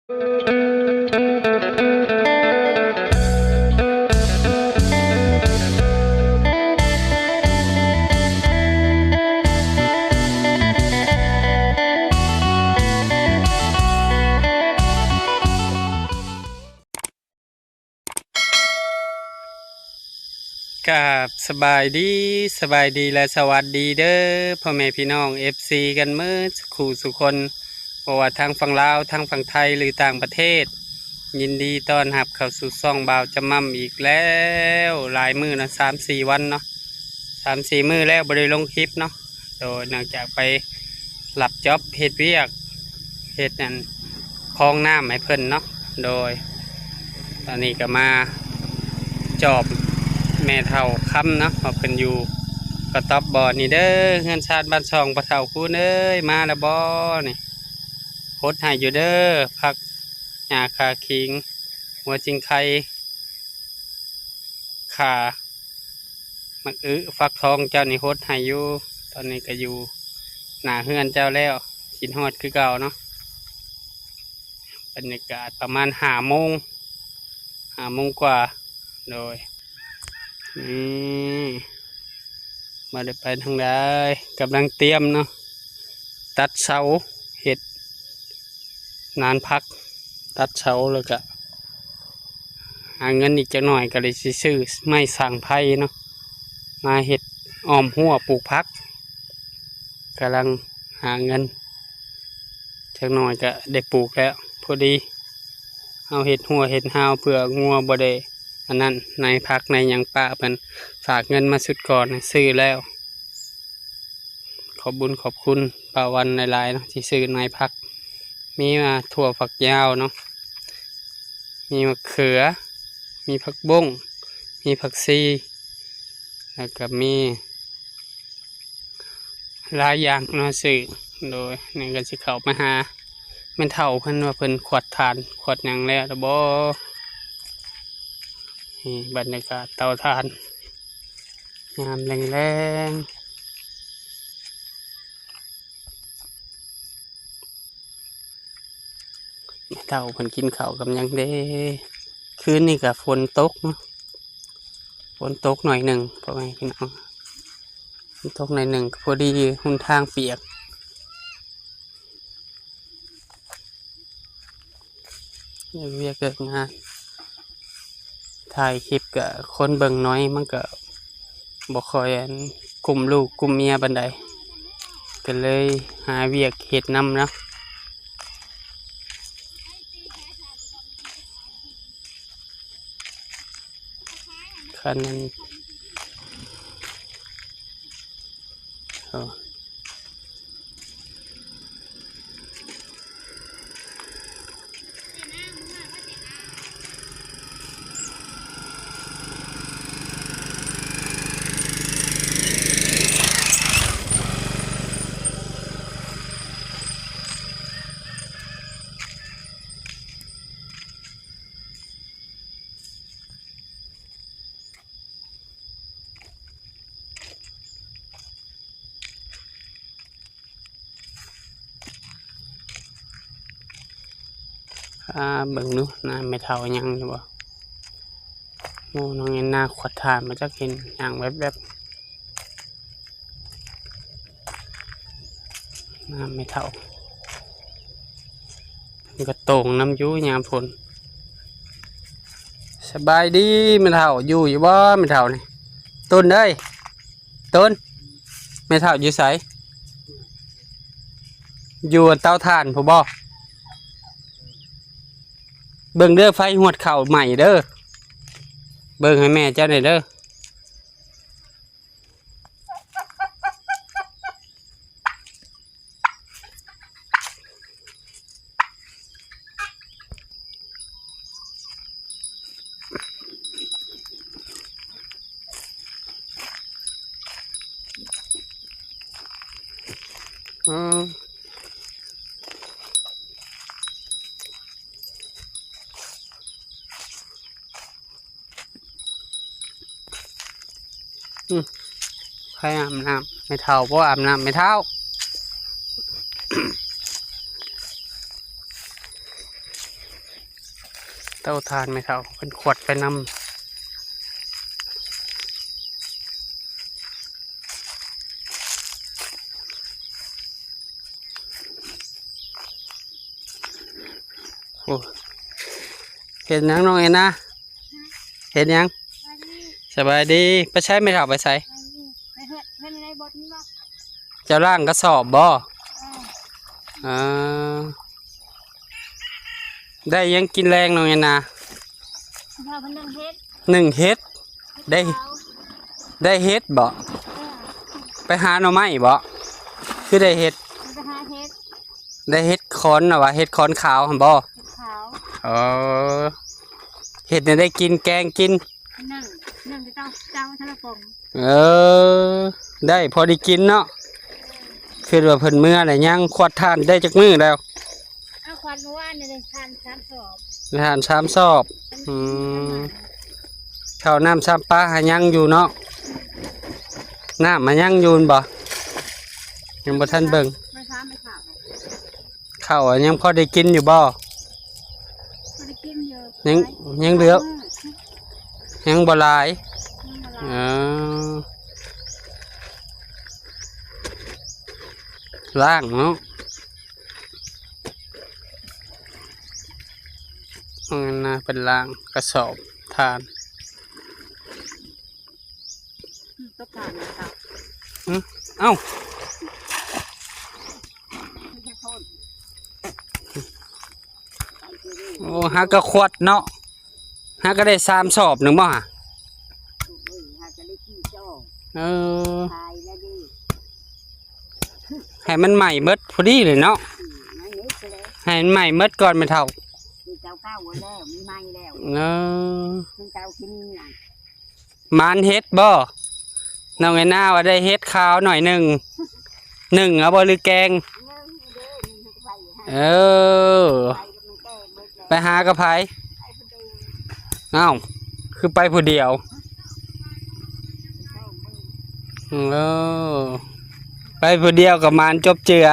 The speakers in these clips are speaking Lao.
กราบสบายดี สบายดีและสวัสดีเด้อ พ่อแม่พี่น้อง เอฟซี กันเมิดสุขูสุคน บ่ว่าทางฝั่งลาว ทางฝั่งไทย หรือต่างประเทศ ยินดีต้อนรับเข้าสู่ช่องบ่าวจำม่ำอีกแล้ว หลายมื้อเนาะ สามสี่วันเนาะ สามสี่มื้อแล้วบ่ได้ลงคลิปเนาะ โดยเนื่องจากไปรับจ็อบเฮ็ดเวียก เฮ็ดอัน คองน้ำให้เพิ่นเนาะ โดย ตอนนี้ก็มาจอบแม่เฒ่าคำเนาะ ว่าเพิ่นอยู่กระต๊อบบ่ นี่เด้อ เฮือนชานบ้านช่อง พ่อเฒ่าคูณเอ้ย มาแล้วบ่ นี่ หดให้อยู่เด้อ ผักหญ้า ข่าขิง หัวจิงไค ข่า หมากอึ ฟักทอง เจ้านี่หดให้อยู่ ตอนนี้ก็อยู่หน้าเฮือนเจ้าแล้ว คิดฮอดคือเก่าเนาะ บรรยากาศประมาณห้าโมง ห้าโมงกว่า โดย นี่ บ่ได้ไปทางใด กำลังเตรียมเนาะ ตัดเสา เฮ็ดนานผัก ตัดเสาแล้วก็ หาเงินอีกจักหน่อยก็เลยสิซื้อไม้สร้างไผ่เนาะ มาเฮ็ดอ้อมรั้วปลูกผัก กำลังหาเงินจักหน่อยก็ได้ปลูกแล้ว พอดีเฮาเฮ็ดรั้วเฮ็ดฮาวเพื่องัวบ่ได้อันนั้น ในผักในหยังป้าเพิ่นฝากเงินมาชุดก่อน ซื้อแล้ว ขอบบุญขอบคุณป้าวันหลายๆเนาะ ที่ซื้อในผัก มีมาถั่วฝักยาวเนาะ มีมะเขือ มีผักบง มีผักชี แล้วก็มีหลายอย่างเนาะ ซื้อ โดย นี่ก็สิเข้ามาหาแม่เฒ่าเพิ่น ว่าเพิ่นขวดถ่านขวดหยังแล้วหรือบ่ นี่บรรยากาศเตาถ่าน ยามแลงๆ แม่เฒ่าเพิ่นกินข้าวกับหยังเด้ คืนนี้ก็ฝนตกเนาะ ฝนตกหน่อยหนึ่ง พ่อแม่พี่น้อง ฝนตกหน่อยหนึ่ง พอดีหนทางเปียก เวียกเลิกงาน ถ่ายคลิปก็คนเบิ่งน้อย มันก็บ่ค่อยอันกุมลูกกุมเมียปานใด ก็เลยหาเวียกเฮ็ดนำเนาะ คันนั้น โอ้ อ่า เบิ่งดู น้าแม่เฒ่ายังอยู่บ่ โอ้ น้องแอนนาขวดถ่านมาจัก เห็นย่างแวบๆ น้าแม่เฒ่า มันก็โต่งนำอยู่ยามฝน สบายดีแม่เฒ่า อยู่อยู่บ่แม่เฒ่านี่ ตุนเอ้ย ตุน แม่เฒ่าอยู่ไส อยู่เตาถ่านพุ้นบ่ เบิ่งเด้อ ไฟฮอดข้าวใหม่เด้อ เบิ่งให้แม่เจ้าแหน่เด้อ อืม อืม ใครอาบน้ำ แม่เฒ่าบ่อาบน้ำ แม่เฒ่า แม่เฒ่า ເຕົາຖ່ານແມ່ເຖົ້າເພິ່ນຂວັດໄປນຳ. ໂອ້ ເຮັດຫຍັງນ້ອງແອນນາ? ເຮັດຫຍັງ? ສະບາຍດີ. ສະບາຍດີ. ໄປໃສແມ່ເຖົ້າ ໄປໃສ? ໄປເຮັດ ເຮັດໃນບົດນີ້ບໍ່? ເຈົ້າລ້າງກະສອບບໍ່? ເອີ ເອີ ໄດ້ຫຍັງກິນແລງນ້ອງແອນນາ? ເຮົາເພິ່ນໜຶ້ງເຫັດ ໜຶ້ງເຫັດ. ໄດ້ ເຫັດຂາວ ໄດ້ເຫັດບໍ່? ເອີ ໄປຫາໜໍ່ໄມ້ບໍ່? ຄືໄດ້ເຫັດ? ໄປຫາເຫັດ ໄດ້ເຫັດຂອນນະຫວາ ເຫັດຂອນຂາວຫັ້ນບໍ່? ເຫັດຂາວ. ເອີ ເຮັດແນວໃດກິນ ແກງກິນ? ໜຶ້ງ ໜຶ້ງເຈົ້າ ເຈົ້າທະລະປົງ. ເອີ ໄດ້ພໍໄດ້ກິນເນາະ. ເອີ ຄິດວ່າເພິ່ນເມືອແລ້ວ ຍັງຂວັດຖ່ານໄດ້ຈັກມື້ແລ້ວ? ເອົາຂວັດມື້ວານນີ້ ຖ່ານສາມສອບ ຖ່ານສາມສອບ. ອືມ ເຂົ້ານ້ຳຊຳປາຫາຍັງຢູ່ເນາະ? ນ້ຳມາຍັງຢູ່ແມ່ນບໍ່? ຍັງບໍ່ທັນເບິ່ງ ໄປຖາມແມ່ຄ້າ. ເຂົ້າຍັງພໍໄດ້ກິນຢູ່ບໍ່? ພໍໄດ້ກິນຢູ່ ຍັງ ຍັງເຫຼືອ ຍັງບໍ່ຫຼາຍ ຍັງບໍ່ຫຼາຍ. ເອີ ລ້າງເນາະ ອັນນະ ເປັນລ້າງກະສອບຖ່ານ. ອືມ ຕົກຖານແລ້ວເຈົ້າ. ຫຶ ເອົ້າ ໂອ້ ຫາກະຂວັດເນາະ ຫາກະໄດ້ສາມສອບໜຶ່ງບໍ່ຫະ? ໂອ້ຍ ຫາກະໄດ້ສີ່ສອບ. ເອີ ຂາຍແລ້ວເດ້ ໃຫ້ມັນໄໝ້ເບິດພໍດີເລີຍເນາະ. ອືມ ໃຫ້ມັນໄໝ້ເບິດກ່ອນແມ່ເຖົ້າ ເຈົ້າເກົ່າແລ້ວ ມີໃໝ່ແລ້ວ. ເອີ ຄືເຈົ້າກິນຫຍັງ? ໝານເຫັດບໍ່? ນ້ອງແອນນາວ່າໄດ້ເຫັດຂາວໜ້ອຍໜຶ່ງ ໜຶ້ງເອົາບໍ່ ຫຼືແກງ? ເອີ ໄປຫາກັບໃຜ? ອ້າວ ຄືໄປຜູ້ດຽວ? ເອີ ໄປຜູ້ດຽວກໍໝານຈົບເຈືອ.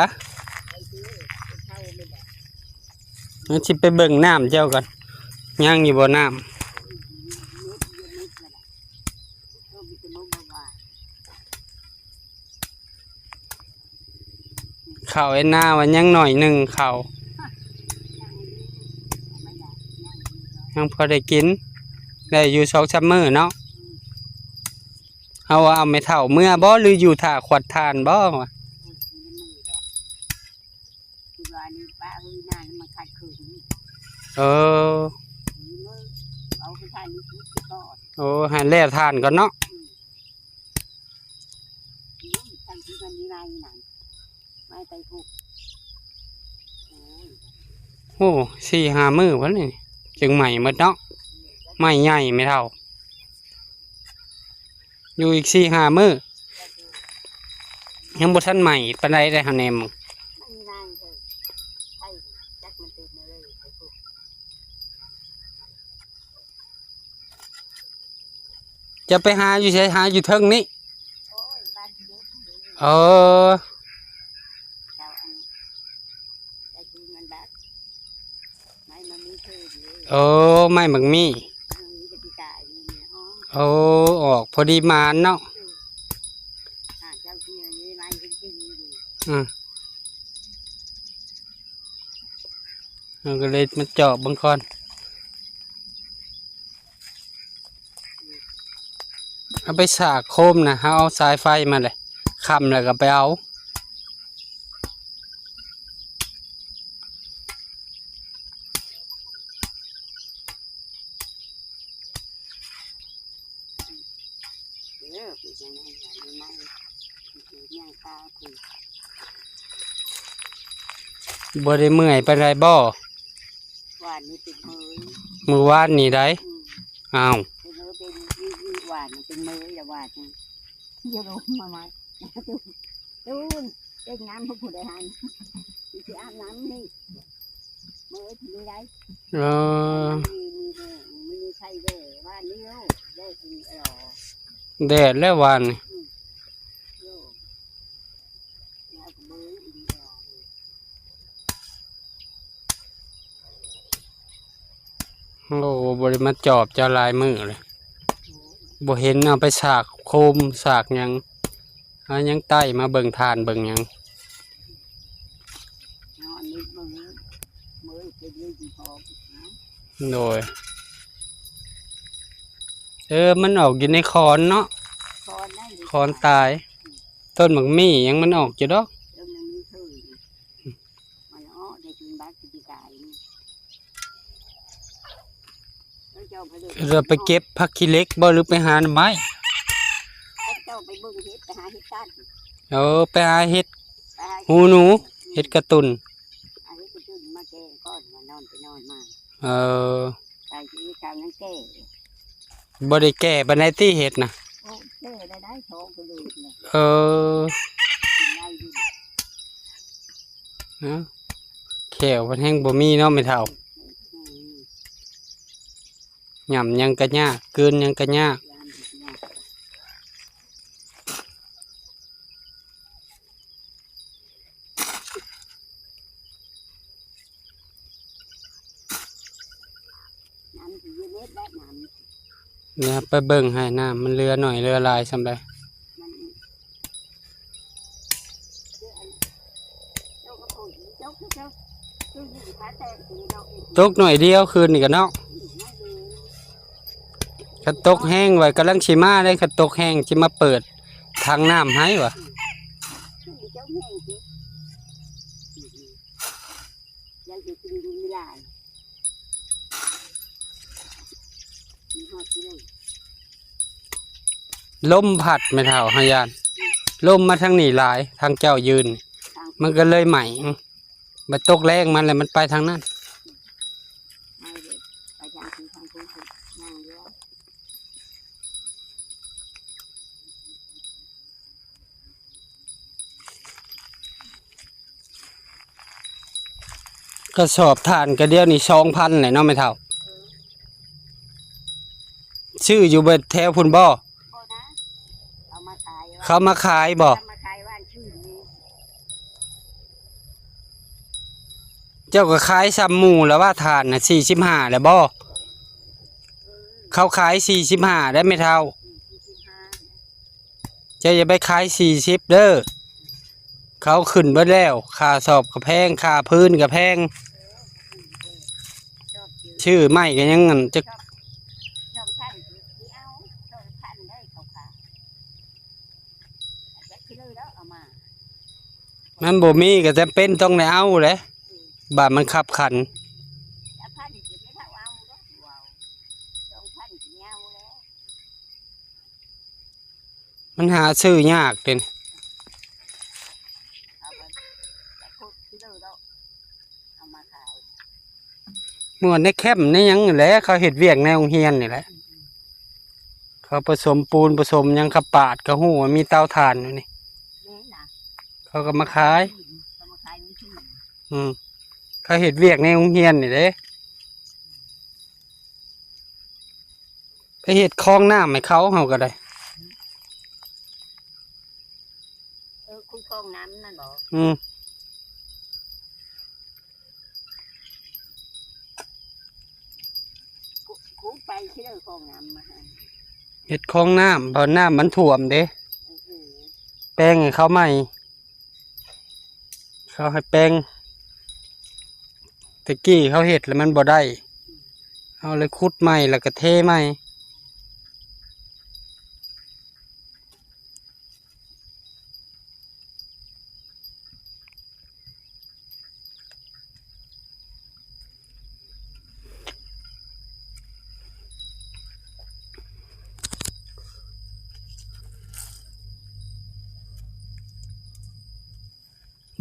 ເຮົາຊິໄປເບິ່ງນ້ຳເຈົ້າກ່ອນ ຍັງຢູ່ບໍ່ນ້ຳ? ເຂົ້າແອນນາວ່າຍັງໜ້ອຍໜຶ່ງເຂົ້າ ຍັງພໍໄດ້ກິນ ໄດ້ຢູ່ສອງສາມມື້ເນາະ. ເຮົາວ່າເອົາແມ່ເຖົ້າເມືອບໍ່ ຫຼືຢູ່ຖ້າຂວັດຖ່ານບໍ່? ຄິດວ່າອັນນີ້ປ້າເຮີຍນາງມັນຂັດຂືນ. ເອີ ເອົາໄປຖ່ານຢູ່ທີ່ກ່ອນ. ໂອ້ ໃຫ້ແລ້ວຖ່ານກ່ອນເນາະ. ອືມ ໂອ້ຍ ທາງທີ່ມັນມີໄມ້ນັ້ນ ໄມ້ໄປພຸ້ນ. ໂອ້ຍ ໂອ້ ສີ່ຫ້າມື້ພຸ້ນນີ້ ຈຶ່ງໄໝ້ໝົດເນາະ. ໄມ້ໃຫຍ່ແມ່ເຖົ້າ. ຢູ່ອີກສີ່ຫ້າມື້ ຍັງບໍ່ທັນໄໝ້ປານໃດເດ້ ເຮົາແນມ. ຈະໄປຫາຢູ່ໃສ? ຫາຢູ່ເທິງນີ້. ເອີ ໄປກິນມັນບາດ ໄມ້ມັນມີຄືຢູ່. ໂອ້ ໄມ້ໝາກມີ້. ເອີ ມີແຕ່ປີກາຍນີ້ແຫຼະ. ອໍ ໂອ້ ອອກພໍດີໝານເນາະ. ອືມ ຫາເຈົ້າທີ່ນີ້ໄມ້ເປັນຈິງຢູ່. ອືມ ເຮົາກໍເລີຍມາເຈາະເບິ່ງກ່ອນ. ເອົາໄປສາກໂຄມນະ ເຮົາເອົາສາຍໄຟມາເລີຍ ຄ່ຳແລ້ວກໍໄປເອົາ. ເອີ ເປັນຫຍັງໃຫ້ຫາໃໝ່ໆ ເປັນຫຍັງຕາຄຸ ບໍ່ໄດ້ເມື່ອຍປານໃດບໍ່? ວານນີ້ເປັນເມີຍ ມື້ວານນີ້ໃດ. ອືມ ອ້າວ ເປັນເມີຍ ເປັນ ວານນີ້ເປັນເມີຍລະ ວານນີ້ ຢ່າລົງມາໃໝ່. ຕູນ ເຕັກນ້ຳໃຫ້ຜູ້ໃດຫັ້ນ ຊິອາບນ້ຳນີ້ ເມີຍຜູ້ໃດ. ເອີ ມີ ມີ ມີ ມີໄຂ້ແດ່ ວານນີ້ໂລດ ແດດ ແດດແລ້ວວານນີ້. ອືມ ໂລດ ແລ້ວກໍເມີຍອີ່ຫຼີ. ເ ໂອ້ ບໍ່ໄດ້ມາຈອບເຈົ້າຫຼາຍມື້ເລີຍ ບໍ່ເຫັນເອົາໄປສາກໂຄມສາກຫຍັງ ເຮົາຍັງໄຕ້ມາເບິ່ງຖ່ານເບິ່ງຫຍັງ. ໂດຍ ເອີ ມັນອອກຢູ່ໃນຂອນເນາະ ຂອນຕາຍ. ຕົ້ນໝາກມີຫຍັງມັນອອກຢູ່ດອກ ມັນອອກໄດ້ຈົນບັກປີກາຍນີ້ ເຂົາເຈົ້າໄປເລີຍ ເຂົາເຈົ້າໄປເກັບຜັກຂີ້ເຫຼັກບໍ່ ຫຼືໄປຫາໜໍ່ໄມ້? ເຂົາເຈົ້າໄປເບິ່ງເຫັດ ໄປຫາເຫັດກັນ ເອີ ໄປຫາເຫັດ ໄປຫາ ຫູໜູ ເຫັດກະຕຸ່ນ ຫາເຫັດກະຕຸ່ນມາແກງກ່ອນ ວ່ານອນໄປນອນມາ ເອີ ໄປຊິເຮັດເຈົ້າຍັງແກ່ ບໍ່ໄດ້ແກ່ປານໃດຕິເຫັດນະ? ໂອ້ ແກ່ໄດ້ ໄດ້ສອງກະໂດດແລ້ວ ເອີ ກິນໄດ້ຢູ່ ເນາະ ແຂ້ວເພິ່ນແຮ່ງບໍ່ມີເນາະແມ່ເຖົ້າ ອືມ ຫຍ້ຳຫຍັງກະຍາກ ກືນຫຍັງກະຍາກ. ນ້ຳຊິເຢັນເບິດແລ້ວ ນ້ຳ ດຽວໄປເບິ່ງໃຫ້ນ້ຳມັນເຫຼືອໜ້ອຍເຫຼືອຫຼາຍສ່ຳໃດ. ມັນ ຕົກໜ້ອຍດຽວຄືນນີ້ກະເນາະ ຄັນຕົກແຮງໄວ້ກຳລັງຊິມາເດ້ ຄັນຕົກແຮງຊິມາເປີດຖັງນ້ຳໃຫ້ວ່າ ລົມພັດແມ່ເຖົ້າ ເຮົາຢ້ານລົມມາທາງນີ້ຫຼາຍ ທາງເຈົ້າຢືນ ມັນກະເລີຍໄໝ້. ບັດຕົກແລງມາແລ້ວມັນໄປທາງນັ້ນ ໄປທາງທີ່ທາງພຸ້ນ ທາງດຽວ ກະສອບຖ່ານກະດຽວນີ້ສອງພັນແຫຼະເນາະແມ່ເຖົ້າ ຊື້ຢູ່ແຖວພຸ້ນບໍ່? ບໍ່ນະ ເຂົາມາຂາຍ ເຂົາມາຂາຍບໍ່? ເຂົາມາຂາຍວານຊື່ນີ້ ເຈົ້າກະຂາຍສ່ຳໝູ່ລະວ່າ ຖ່ານນະສີ່ສິບຫ້າແລ້ວບໍ່? ເອີ ເຂົາຂາຍສີ່ສິບຫ້າໄດ໋ແມ່ເຖົ້າ ອືມ ສີ່ສິບຫ້າ ເຈົ້າຢ່າໄປຂາຍສີ່ສິບເດີ ເຂົາຂຶ້ນເບິດແລ້ວ ຄ່າສອບກະແພງ ຄ່າພື້ນກະແພງ ຊື້ໄມ້ກະຍັງອັນຈັກ ສອງພັນຊິເອົາ ສອງພັນໄດ້ເຂົາຂາຍ ຈັກຊິເລີຍແລ້ວເອົາມາ ມັນບໍ່ມີກະຈຳເປັນຕ້ອງໄດ້ເອົາແຫຼະ ອືມ ບາດມັນຄັບຂັນ ສອງພັນຊິເອົາດອກ ສອງພັນຊິເອົາແລ້ວ. ມັນຫາຊື້ຍາກເດ້ ເອົາໄປ ໄປຂຸດທີ່ເດີດອກ ເອົາມາຂາຍ ໝວດໃນແຄມໃນຫຍັງນີ້ແຫຼະ ເຂົາເຮັດວຽກໃນໂຮງຮຽນນີ້ແຫຼະ ເຂົາປະສົມປູນປະສົມຫຍັງ ເຂົາປາດ ເຂົາຮູ້ວ່າມີເຕົາຖ່ານຢູ່ນີ້ ແມ່ນນະ ເຂົາກະມາຂາຍ ເຂົາມາຂາຍຢູ່ທີ່ນີ້ ອືມ ເຂົາເຮັດວຽກໃນໂຮງຮຽນນີ້ເດ້. ໄປເຮັດຄອງນ້ຳໃຫ້ເຂົາ ເຮົາກະໄດ້ ເອີ ຂຸດຄອງນ້ຳນັ້ນບໍ? ອືມ ຂຸດ ຂຸດໄປຊິໄດ້ຄອງນ້ຳມາໃຫ້ ເຮັດຄອງນ້ຳ ເພາະນ້ຳມັນຖ້ວມເດ້ ເອີ ແປງໃຫ້ເຂົາໃໝ່. ເຂົາໃຫ້ແປງ ແຕ່ກີ້ເຂົາເຮັດແລ້ວມັນບໍ່ໄດ້ ເຮົາເລີຍຂຸດໃໝ່ ແລ້ວກະເທໃໝ່.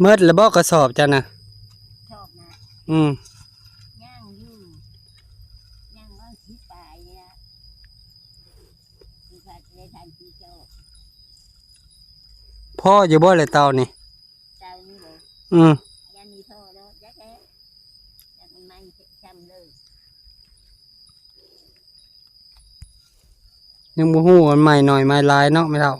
ໝົດແລ້ວບໍ່ກະສອບເຈົ້ານະ? ສອບນະ? ອືມ ຍັງຢູ່ ຍັງວ່າສິບປາຍນີ້ລະ ຊິໄດ້ທັນສີ່ສອບ. ພໍຢູ່ບໍ່ແຫຼະເຕົານີ້? ເຕົານີ້ເລີຍ? ອືມ ຍັງມີພໍດອກ ຈັກແລ້ວ ຈັກມັນໃໝ່ຊ່ຳເລີຍ. ຍັງບໍ່ຮູ້ວ່າໃໝ່ໜ້ອຍໃໝ່ຫຼາຍເນາະແມ່ເຖົ້າ.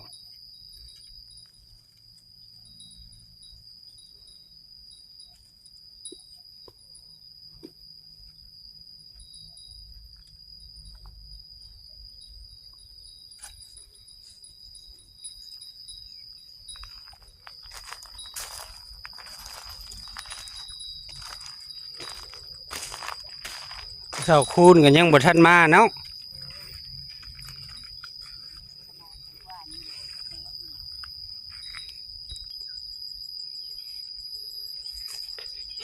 ເຖົ້າຄູນກໍຍັງບໍ່ທັນມາເນາະ.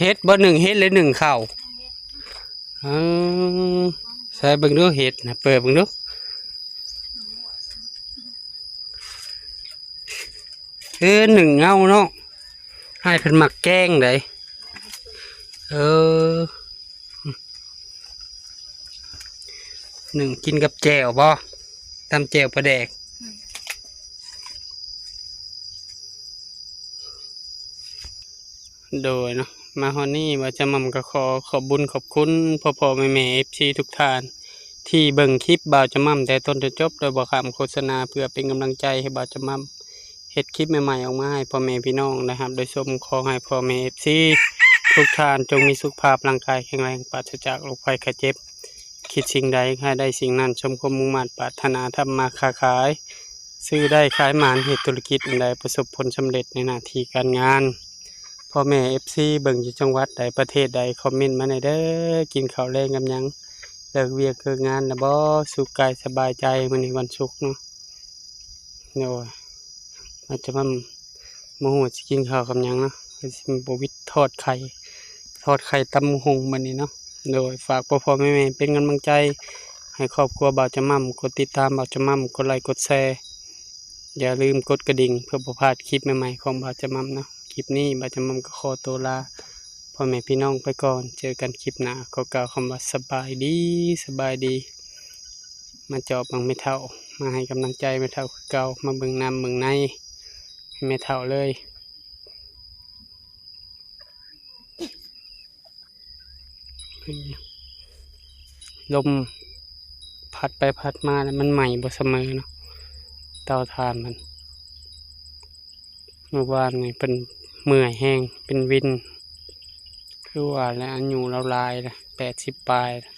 ເຫັດບໍ່ ໜຶ້ງເຫັດ ຫຼື ໜຶ້ງເຂົ້າ? ເອີ ໃສ່ເບິ່ງດູເຫັດນະ ເປີດເບິ່ງດູ. ເອີ ໜຶ້ງເອົາເນາະ ອ້າຍເພິ່ນມັກແກງໃດ. ເອີ ໜຶ້ງກິນກັບແຈ່ວບໍ່? ຕຳແຈ່ວປາແດກ. ໂດຍເນາະ ມາຮອດນີ້ບ່າວຈະໝ່ຳກໍຂໍຂອບບຸນຂອບຄຸນພໍ່ໆແມ່ໆ ເອັຟຊີ ທຸກທ່ານ ທີ່ເບິ່ງຄລິບບ່າວຈະໝ່ຳແຕ່ຕົ້ນຈົນຈົບ ໂດຍບໍ່ຂ້າມໂຄສະນາ ເພື່ອເປັນກຳລັງໃຈໃຫ້ບ່າວຈະໝ່ຳເຮັດຄລິບໃໝ່ໆອອກມາໃຫ້ພໍ່ແມ່ພີ່ນ້ອງໄດ້ຮັບໄດ້ຊົມ. ຂໍໃຫ້ພໍ່ແມ່ ເອັຟຊີ ທຸກທ່ານຈົ່ງມີສຸຂະພາບຮ່າງກາຍແຂງແຮງ ປາສະຈາກໂລກໄພໄຂ້ເຈັບ ຄິດສິ່ງໃດໃຫ້ໄດ້ສິ່ງນັ້ນ ສົມຄວາມມຸ່ງມາດປາດຖະໜາ ທຳມາຄ້າຂາຍ ຊື້ໄດ້ຂາຍໝານ ເຮັດທຸລະກິດອັນໃດປະສົບຜົນສຳເລັດໃນໜ້າທີ່ການງານ. ພໍ່ແມ່ ເອັຟຊີ ເບິ່ງຢູ່ຈັງຫວັດໃດ ປະເທດໃດ ຄອມເມັນມາແດ່ເດີ. ກິນເຂົ້າແລງກັບຫຍັງ? ເລີກວຽກເລີກງານແລ້ວບໍ່? ສຸກກາຍສະບາຍໃຈ. ມື້ນີ້ວັນສຸກເນາະ ໂດຍ ອາດຈະມາ ບໍ່ຮູ້ຊິກິນເຂົ້າກັບຫຍັງເນາະ ກໍຊິບໍ່ວິດທອດໄຂ່ ທອດໄຂ່ຕຳບັກຫຸ່ງມື້ນີ້ເນາະ. ໂດຍ ຝາກພໍ່ໆແມ່ໆເປັນກຳລັງໃຈໃຫ້ຄອບຄົວບ່າວຈະໝ່ຳ ກົດຕິດຕາມບ່າວຈະໝ່ຳ ກົດໄລກົດແຊ ຢ່າລືມກົດກະດິ່ງເພື່ອບໍ່ພາດຄລິບໃໝ່ໆຂອງບ່າວຈະໝ່ຳເນາະ. ຄລິບນີ້ບ່າວຈະໝ່ຳກໍຂໍໂຕລາພໍ່ແມ່ພີ່ນ້ອງໄປກ່ອນ ເຈີກັນຄລິບໜ້າ. ຂໍກ່າວຄຳວ່າສະບາຍດີ ສະບາຍດີ. ມາຈອບເບິ່ງແມ່ເຖົ້າ ມາໃຫ້ກຳລັງໃຈແມ່ເຖົ້າຄືເກົ່າ ມາເບິ່ງນ້ຳເບິ່ງໃນໃຫ້ແມ່ເຖົ້າເລີຍ. ລົມພັດໄປພັດມາແລ້ວມັນໄໝ້ບໍ່ສະເໝີເນາະ ເຕົາຖ່ານມັນ. ເມື່ອວານນີ້ເພິ່ນເມື່ອຍແຮງ ເປັນວິນ ຄືວ່າແຫຼະ ອາຍຸລາວຫຼາຍແລ້ວ ແປດສິບປາຍແລ້ວ.